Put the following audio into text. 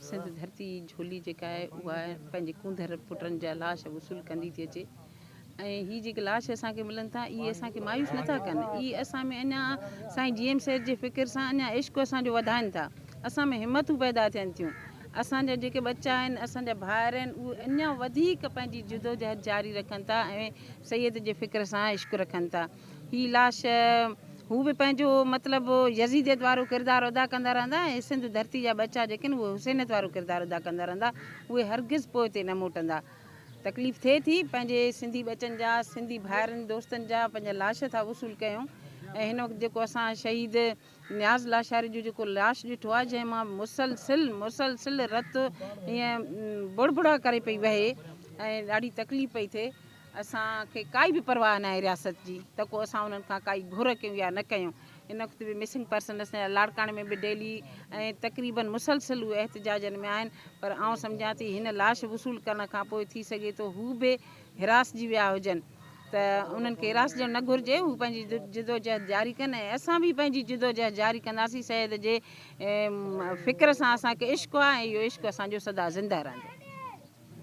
سنڌ ڌرتي جهولي جيڪا آهي اها پنهنجي ڪونڌر پٽن جا لاش وصول ڪندي ٿي اچي ۽ هي جيڪي لاش اسان کي ملن ٿا اهي اسان کي مايوس نٿا ڪن اهي اسان ۾ اڃا سائين جي ايم سيد جي فڪر سان اڃا عشق اسان جو وڌائن ٿا اسان ۾ همتون پيدا ٿين ٿيون اسان جا جيڪي ٻچا آهن اسان جا ڀائر آهن اهي اڃا وڌيڪ پنهنجي جدوجهد جاري رکن ٿا ۽ سيد جي فڪر سان عشق رکن ٿا هي لاش هو به پنهنجو مطلب يزيديت وارو ڪردار ادا ڪندا رهندا ۽ سنڌ ڌرتي جا ٻچا جيڪي آهن اهي حسينيت وارو ڪردار ادا ڪندا رهندا اهي هرگز پوئتي نه موٽندا تڪليف ٿئي ٿي پنهنجي سنڌي ٻچن جا سنڌي ڀائرن دوستن جا پنهنجا لاش ٿا وصول ڪيون ۽ هن وقت جيڪو اسان شهيد نياز لاشاري جو جيڪو لاش ڏٺو آهي جنهن مان مسلسل مسلسل رت ائين بڙبڙا ڪري پئي وهي ۽ ڏاڍي تڪليف پئي ٿئي اسان کي ڪائي به پرواهه ناهي رياست جي ته ڪو اسان انهن کان ڪائي گهر ڪيون يا نه ڪيون هن وقت به مسنگ پرسن اسان جا لاڙڪاڻي ۾ به ڊيلي ۽ تقريبن مسلسل اهي احتجاجن ۾ آهن پر آئون سمجهان ٿي هن لاش وصول ڪرڻ کان پوء ٿي سگهي ٿو هو به هراسجي ويا هجن ته انهن کي هراسجڻ نه گهرجي هو پنهنجي جدوجهد جاري ڪن ۽ اسان به پنهنجي جدوجهد جاري ڪنداسين سيد جي فڪر سان اسان کي عشق آهي ۽ اهو عشق اسان جو سدا زنده رهندو.